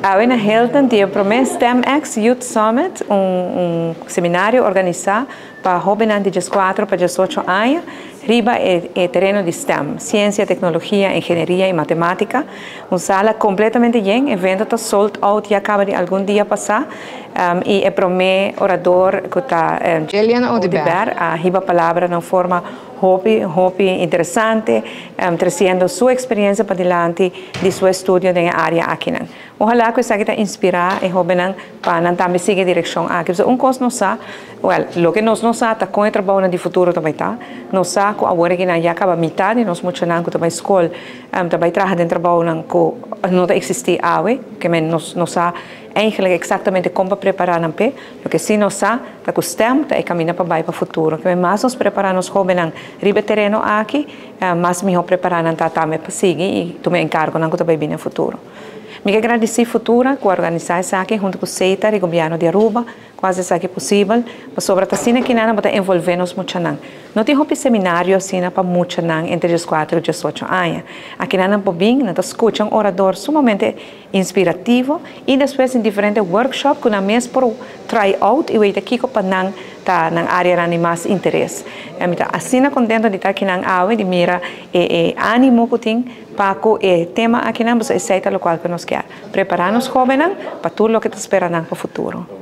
Awe na Hilton tin e prome STEMx Youth Summit, un seminario organisa pa hobennan di 14 pa 18 aña, riba e tereno di STEM, ciencia, tecnologia, ingenieria y matematica. Un sala completamente yen, evento ta sold out ya caba di algun dia pasa, y e prome orador cu ta Gillian Oduber. A hiba palabra na forma hopi, hopi interesante, treciendo su experiencia padilanti di su estudio den area aki nan. Ojalá cu esaki ta inspira e hobennan pa nan tambe sigui direccion aki. So, un cos nos sa, well, loke nos no sa ta con e trabou di futuro tambe ta. Nos sa cu awor cu nan ya caba mitar di nos muchanan cu ta bay scol, tambe traha den trabounan cu no ta existi awe, kiermen nos no sa eigenlijk exactamente con prepara nan p'e. Loke si nos sa ta cu STEM ta e caminda pa bay pa futuro. Kiermen mas nos prepara nos hobennan riba tereno aki, mas miho prepara nan ta tambe pa sigui y tuma encargonan cu tambe bin den futuro. Mi kier gradici Futura cu a organisa esaki hunto cu CETA y gobierno di Aruba, cu a haci esaki posibel, pasobra ta asina cu nan ta envolve nos muchanan. No tin hopi seminario asina pa muchanan entre 14 y 18 aña. Aki nan por bin, nan ta scucha un orador sumamente inspirativo y despues den diferente workshop cu nan mes por try out y wak kico pa nan ta nan area di mas interes. Mi ta asina contento di ta aki nan awe, di mira e animo cu tin pa e tema aki nan, esey ta loke nos kier. Prepara nos hobennan pa tur loke ta spera nan pa futuro.